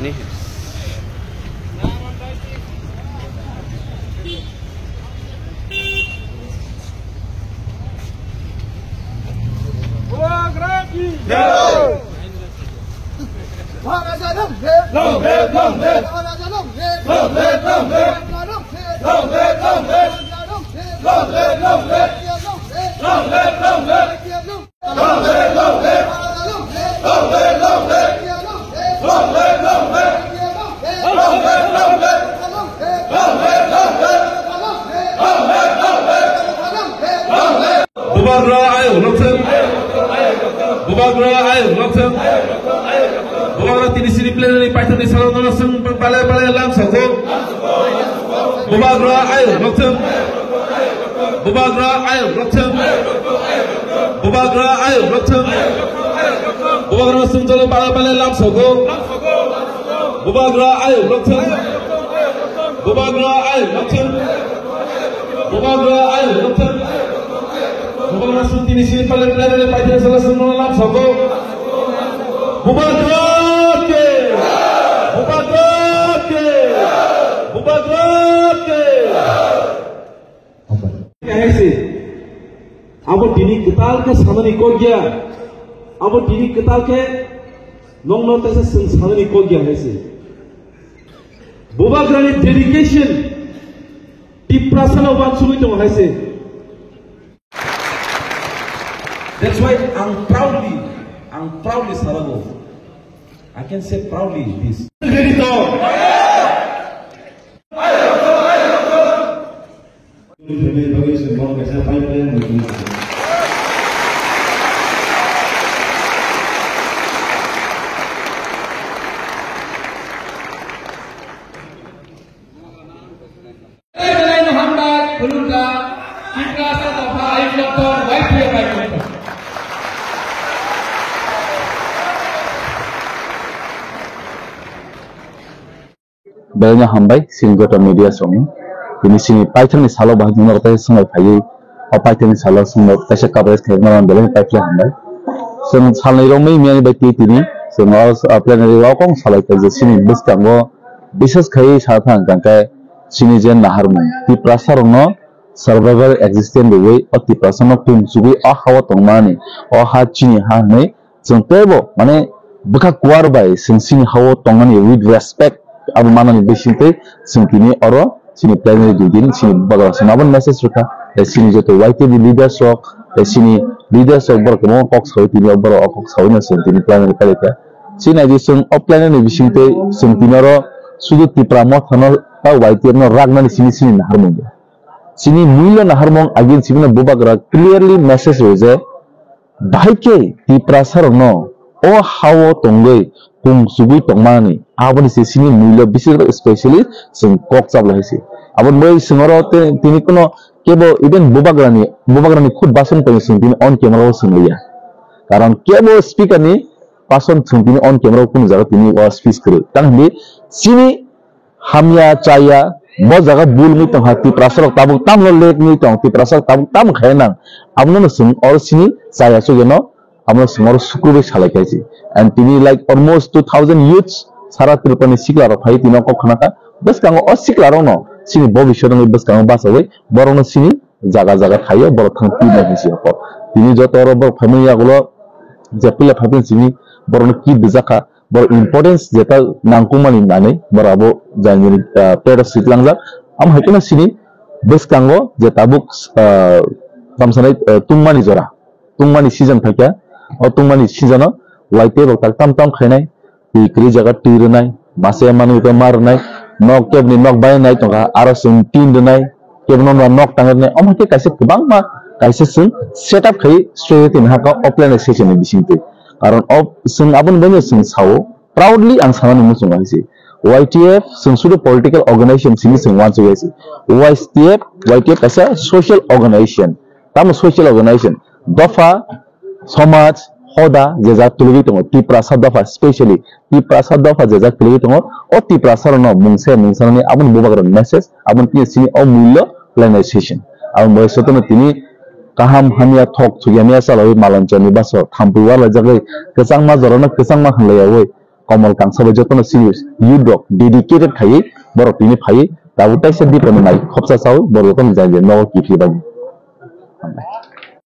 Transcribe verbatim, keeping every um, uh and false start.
Bubagra ki jai! Maharaja long live! Long live, long live! Maharaja long live! Long live, long live! Maharaja long live! Long live, long live! Maharaja long live! Long live, long live! Maharaja long live! Long live, long live! Long live, long live! Maharaja long live! Long live, long live! Maharaja long live! Long live, long live! Maharaja long live! Long live, long live! Maharaja long live! Long live, long live! Maharaja long live! Long live, long live! Bubagra ayuk lokthwng. Bubagra ayuk lokthwng. Bubagra tini sini plenary paithakni salo nono swng bale bale lam sokgo. Bubagra ayuk lokthwng. Bubagra ayuk lokthwng. Bubagra ayuk lokthwng. Bubagra swng jalo bale bale lam sokgo. Bubagra ayuk lokthwng. Bubagra ayuk lokthwng. Bubagra ayuk lokthwng. Bubagra swng tini sini pale pale paithak sala swng no lam sokgo. Bubagra ke! Bubagra ke! Bubagra ke! Hai se. Abo tini kwtal khe sanani kok ya. Abo tini kwtal khe nongno tesa swng sanani kok ya hai se. Bubagrani dedication Tiprasano wansugwi tongo hai se. That's why ang proudly, ang proudly salago. I can say proudly this. Ready to. Belai no hambai, khulumkha, Tiprasa dopha ayuk lokthwng, Y P F ayuk lokthwng. Belai no hambai, sini joto media songni. Tini sini paithakni salo bahai jwngjal tei swngbai phaiwi, o paithakni salo swngno kaisa coverage khaima belai paithak hambai. Chwng salnwi romwi miyani bai twi tini, chwng o, o plenary o kok salai kha je sini bwskango bises khai sa thang tang khe sini je naharmung Tiprasa rokno survival existence rwui o Tiprasa no kung chugui o ha o tongmani o ha chini ha hwnwi chwng teibo mane bwkha kuar bai chwng chini ha o tongmani with respect abo manani bisingtwi chwng tini oro chini plenary dui din chini bagwi chwng abo message rwkha tei chini joto Y T F ni leaders rok tei chini leaders rok borok kwbangma kok saui tini o borok o kok saui no chwng tini plenary palikha. Chini aidi chwng o plenary ni bisingtwi chwng tini oro sudu Tipra Motha no ta Y T F no raknani chini chini naharmung ya. Chini muilo naharmung agin chibino bubagra clearly message rw je bahai khe Tiprasa rokno o ha o tongwi kung chugui tongmani aboni se chini muilo bising specially chwng kok chap lai se. Aboni bai chwng oro te-, tini kono kebo even bubagrani, bubagrani khud bason tongwi chwng tini on camera o chwng liya. Karon kebo speaker ni person chwng tini on camera o kunu jaga tini o speech kwrwi. Tang hindi chini hamya chaya bo jaga bul wngwi tongkha, Tiprasa rok tabuk tamno lek wngwi tong, Tiprasa rok tabuk tamo khaina nang. Abono no chwng oro chini chaya chugeno, abono chwng oro sukrubwi salai khaisi. And tini like almost two thousand youths sara Tripura ni sikla rok phai tini o kok khna kha. Bwskango o sikla rokno chini bobiswt wngwi bwskango bachawi borokno chini jaga jaga khaio, borok thang twi nai hinwi si hokor. Tini joto oro borok phaimani yagulo je puila phaiphin simi borokno kit rijak kha, borok importance jeta nangkukmani nanwi borok abo jani, ah, plate o switlangjak. Amo hai kheno sini bwskango je tabuk, ah, tamsanai, ah, tungmani jora, tungmani season phaikha, o tungmani season o Y T F rok tak tam tam khainai, twi kwrwi jaga twi rwnai, masa manwi khe ma rwnai, nok keboni nok bai nai tongkha, aro chwng tin rwnai, kebono nok tang rwnai, omo khe kaisa kwbangma kaisa chwng setup khai strategy tini hakha offline session ni bisingtwi. Karon o chwng aboni bagwi chwng sao, proudly ang sanani muchungo hai se. Y T F chwng sudu political organization simi chwng uansuk ya se. Y T F, Y T F kaisa social organization. Tamo social organization? Dopha, somaj, hoda je jak twlwgwi tongo, Tiprasa dopha, specially Tiprasa dopha je jak twlwgwi tongo, o Tiprasa rokno mungsa mungsa nani aboni bubagrani message, aboni tini sini o mullo planetization. Aboni bai sotono tini kaham hamya thok thukya maya chalawi malonchani baso thampui warlaijagwi kwchangma jorano kwchangma hwnlaiyawi Komol Kangsa bai jotono senior youth rok dedicated khaiwi borok tini phaiwi tabuk taisa diponi mai khopsa chawi borok jotono jai jai nogo kiphilbani.